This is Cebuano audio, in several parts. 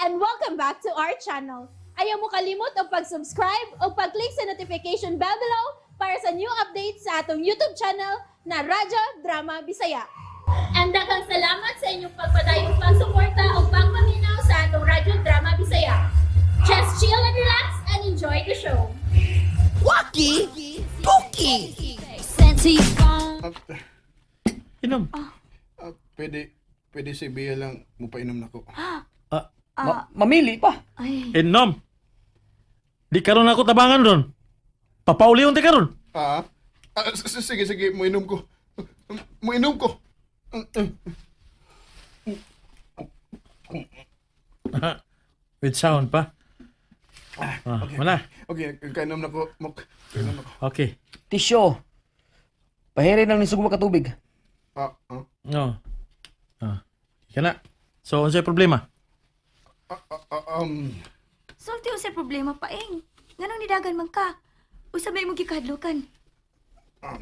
And welcome back to our channel. Ayaw mo kalimot og pag-subscribe o pag-click sa notification bell below para sa new updates sa atong YouTube channel na Radyo Drama Bisaya. And daghang salamat sa inyong pagpadayong pagsuporta o pagpaminaw sa atong Radyo Drama Bisaya. Just chill and relax and enjoy the show. Waki Tuki. Sent to your phone. Inom. Ah, pwede si Bea lang mupainom nako. Ah, Mamili pa. Ay, inom. Di karon ako tabangan ron. Papaulion ti karon. Ah, sige, sige, muinom ko. Muinom ko. With sound pa. Ah, wala. Okay, kainom na ko. Mok, kainom na ko. Okay. Tisyo. Pahiri lang ni sugwa ka tubig. Ah, ah, No. Ah. Kana. So, unsay problema? ah, ah, ah, sulti unsay problema paeng. Nganong nidagan man ka? Usa may imong gikahadlukan? um,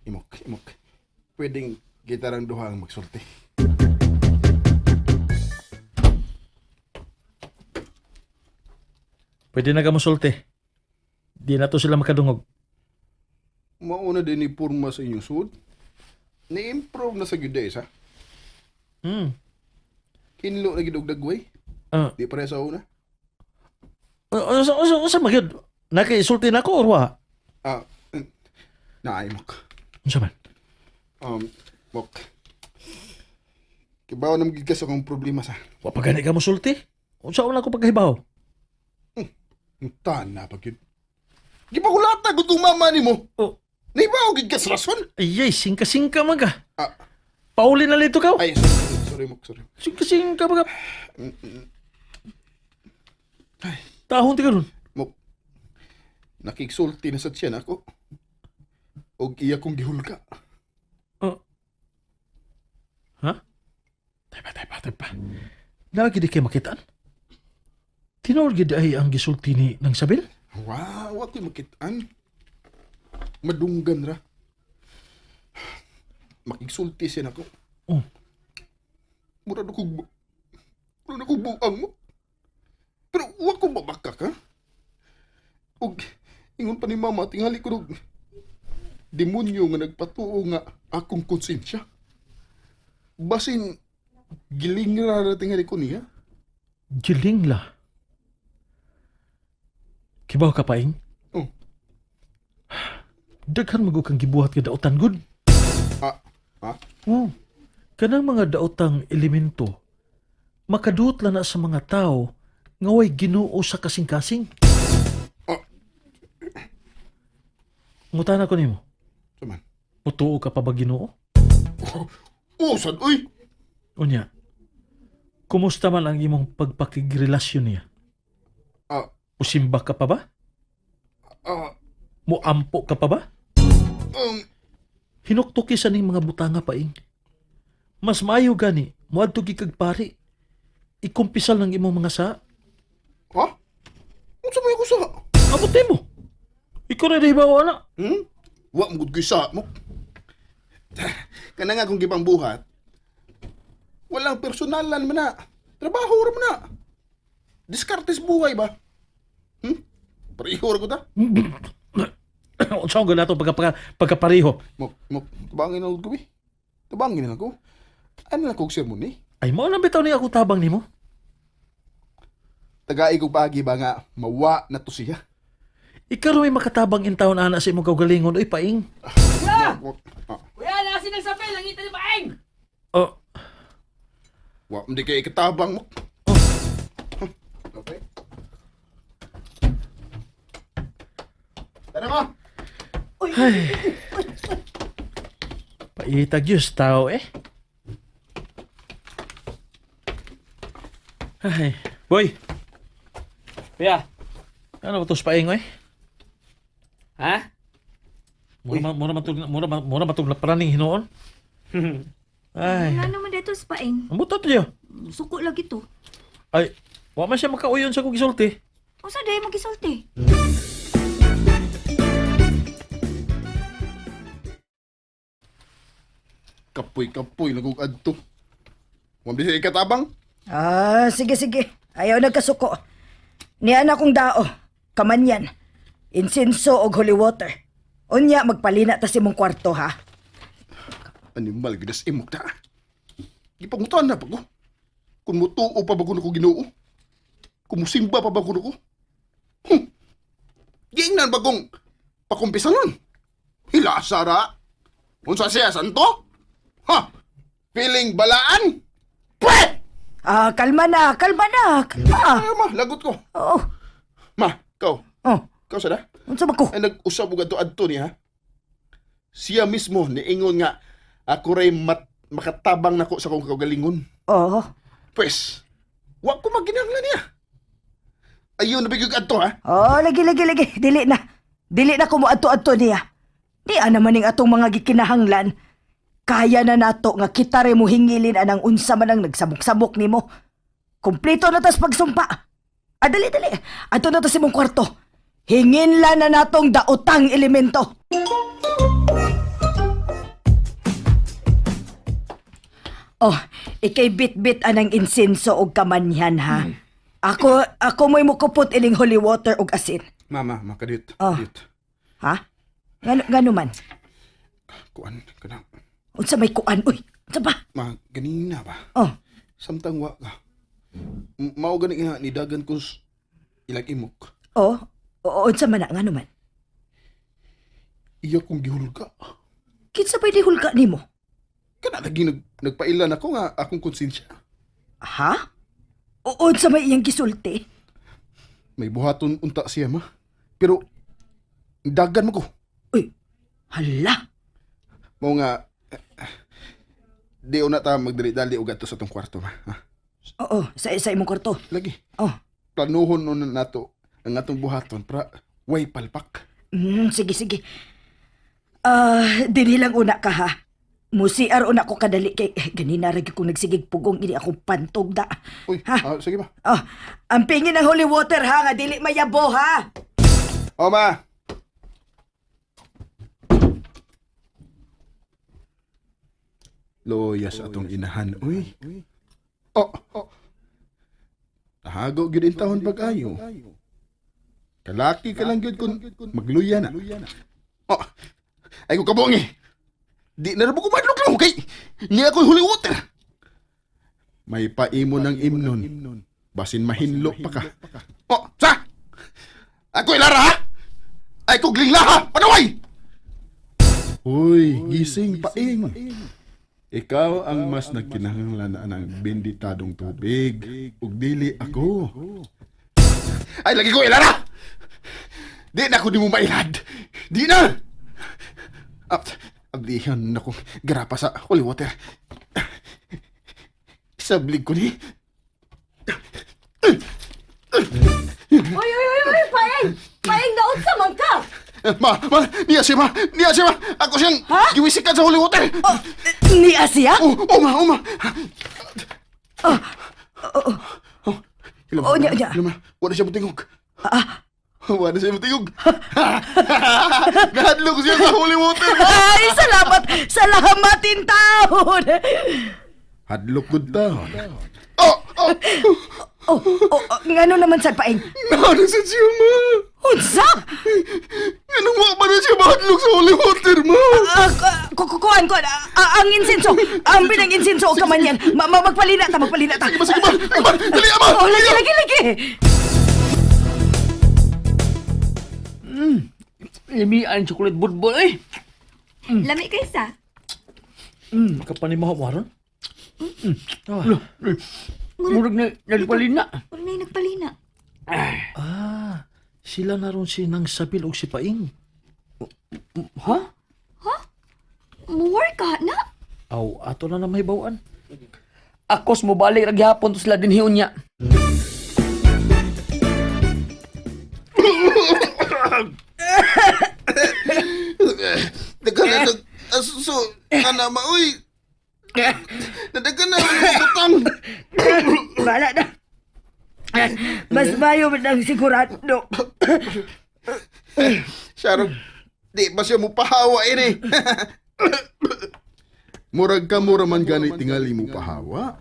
imok, imok. Pwedeng gitarang duha ang magsulti. Pwede na ka mosulti. Di na to sila makadungog. Mauna din ni purma sa inyong sud. Ni-improve na sa gyud sa. Kinlo na gid og dagway. Ah, Di pare sa una. unsa magyud? Nakisulti na ko or wa? Ah, na imok. Unsa man? Mok. Kibaw na magiging sa akong problema sa. Wa pa gani ka mosulti? Unsa una ko pagkahibaw? Tana pa gyud. Gipahulata gud tong mama nimo. Oh, Nahibaw gid ka sa rason. ayay, singka-singka man ka. Ah, Pauli na lito ka. ay, sorry, sorry, Mok, sorry. Singka-singka man ka. Tahon ti karon. Mok, nakigsulti na sa tiyan ako. Og iya kong gihulga. Oh. Ha? Taypa, taypa, taypa. Naa gid kay makitaan? Tinuod gid ay ang gisulti ni ng Sabel? Wow, wa ko'y makitaan. Madunggan ra. Makigsulti siya nako. Oh. Mura na kong buang mo. Pero wa ko mabakak, ha? Og ingon pa ni mama, tingali ko og demonyo nga nagpatuo nga akong konsensya. Basin gilingra ra tingali ko niya. Giling la. Kibaw ka paing? Oh. Daghan mo kang gibuhat nga daotan gud. Ah, ah, Oh. Kanang mga daotang elemento makaduot lang na sa mga tao nga way Ginoo sa kasing-kasing. Ah. Ngutana ko nimo, Saman. mutuo ka pa ba Ginoo? Oh, sad oy. Unya, kumusta man ang imong pagpakigrelasyon niya? Ah, Musimba ka pa ba? ah, Muampo ka pa ba? Hinuktuki sa ning mga butanga paing. Mas maayo gani, muadto gikag pari. Ikumpisal ng imong mga sa. Ha? Unsa may ako sa? Abuti mo. Ikaw na hibaw ana. Wa mo gud ko'y sa mo. Kana nga kung gibang buhat, walang personalan man na. Trabaho ra man na. Diskartes buhay ba? Pareho ra ko ta. Unsa ang ganato pagkapareho? Mok, mok, tabangin na ko eh. Tabangin na ko. Ano na kog sermon ni? Ay mo na bitaw ni ako tabang nimo. Tagai ko pagi ba nga mawa na to siya. Ikaw may makatabang in taon ana sa imong kaugalingon oy paing. Kuya! Mok, ah, Kuya, nasa ng sapel. Nangita ni Paeng! Oh, wa hindi kay ikatabang mo. Okay. Tara mo. paitag yus tao eh. Ay, boy, Kuya. ano ba to sa paing oy? Ha? Mura man tug napraning hinuon. Ay, Wala naman dito sa paeng. ang butot niyo. Suko lagi to. Ay, wa man siya makauyon sa kong gisulti. Usa day mo gisulti? Kapoy-kapoy na kong adto. Wa di siya ikatabang. Ah, sige, sige. Ayaw nagkasuko. Niya na kong dao. Kamanyan. Insinso og holy water. Unya, magpalina ta sa imong kwarto, ha? Animal gyud as imok ta. Gipangutan na pa ko. Kung mutuo pa ba ko ko Ginoo? Kung musimba pa ba ko ko? Giingnan ba kong pakumpisanon? Hila sara. Unsa siya santo? Ha? Feeling balaan? Pwe! Ah, kalma na, kalma na, kalma. Ah, ma, lagot ko. Oo. Ma, ikaw. Oh, Ikaw sada? unsa ba ko? Ay nag-usab og adto-adto niya. Siya mismo niingon nga ako ray makatabang nako sa akong kaugalingon. Oo. Pwes, wa ko maginanglan niya. Ayun, nabigog adto ha. Oh, lagi, lagi, lagi. Dili na. Dili na kumuadto-adto niya. Di ana maning atong mga gikinahanglan. Kaya na nato nga kita rin mo hingilin anang unsa man ang nagsamok-samok nimo. Kompleto na tas pagsumpa. Ah, dali, dali. Ato na tas imong kwarto. Hinginlan na natong daotang elemento. Oh, ikay bit-bit anang insenso og kamanyan ha. Ako mo'y mukupot ining holy water og asin. Mama, makadit. Oh. Dit. Ha? Ngano man? Kuan, kana. Unsa may kuan uy? Unsa ba? Ma, ganina ba? Oh, Samtang wa ka. Mao gani nga nidagan ko ilang imok. oh, oo, unsa man na ngano man? Iya kong gihulga. Kinsa pa'y dihulga nimo? Kana lagi nagpailan ako nga akong konsensya. Ha? Oo, unsa may iyang gisulti? May buhaton unta siya ma. Pero dagan mo ko. Uy, hala. Mao nga di una ta magdali-dali og adto sa tong kwarto ma. Ha? Oo, sa imong kwarto. Lagi. Oh. Planuhon nun nato ang atong buhaton para way palpak. Sige, sige. Ah, dinhi lang una ka ha. Musiar una ko kadali kay ganina ra gyud kong nagsigig pugong ini akong pantog da. Uy, Ha? ah, sige ma. Oh, ang pingin ng holy water ha nga dili mayabo ha. O ma. Loya sa atong inahan, uy. Oh, oh. Nahago gyud in taon pag-ayo. Kalaki ka lang gyud kun magluya na. Oh, ay ko kabongi. Di na ra ko madlok lang kay niya ako'y holy water. May paimo ng imnon. Basin mahinlo pa ka. Oh, sa! Ako ilara ha? Ay ko glingla ha! Panaway! Uy, gising paing. Ikaw ang mas nagkinahanglan na ng benditadong tubig. Ug dili ako. Ay, lagi ko ilara! Di na ako di mo mailad. Di na! Ablihan na ko garapa sa holy water. Isablig ko ni. Uy, uy, uy, uy, paeng! Paeng, daot sa man ka! Ma, ma, niya siya ma, niya siya ma. Ako siyang giwisikan sa holy water. Oh, niya siya? Oh, oh ma, oh ma. Oh, Oh, Oh, nya, nya. Ilama, wala siya mutingog. Ah. Wala siya mutingog. Gahadlok siya sa holy water. Ay, salamat! Salamat in taon! Hadlok gud taon. Oh, oh. Oh, ngano naman sad paeng? Naano sa siya ma. Unsa? Anong wa pa na siya mahadlok sa holy water ma? Ah, kukuan ko ang insenso, ang binang insenso og kamanyan. Ma, ma magpalina ta, magpalina ta. Sige ba, sige ba, sige ba, dali ama. Oh, lagi, lagi, lagi. Lamian chocolate budbol eh. Lami kaysa. Kapanimaho mo aron? Murag na nagpalina. Murag na yung nagpalina. Ah, sila na ron si Nang Sabil og si Paing. Ha? Muwar ka na? Aw, ato na na may bawaan. Akos mo balik ra gihapon to sila dinhi unya. Daghan na asuso ana ma uy. Nadaghan na ang butang. Wala na. Mas mayo man ang sigurado. Sharon, di ba siya mo pahawa ini? Murag ka mura man gani tingali mo pahawa.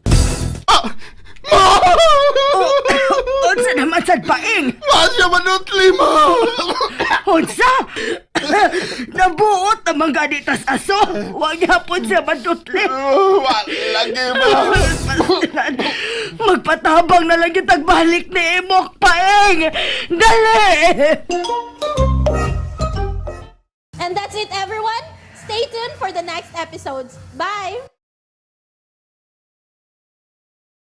Ah! Ma! sad Paing? Wa siya manutli, ma! Unsa? Nabuot naman gani tas aso. Wa gyapon siya madutli. Wa lagi, ma! Magpatabang na lang yung tagbalik ni Imok, Paeng! Dali! And that's it, everyone. Stay tuned for the next episodes. Bye!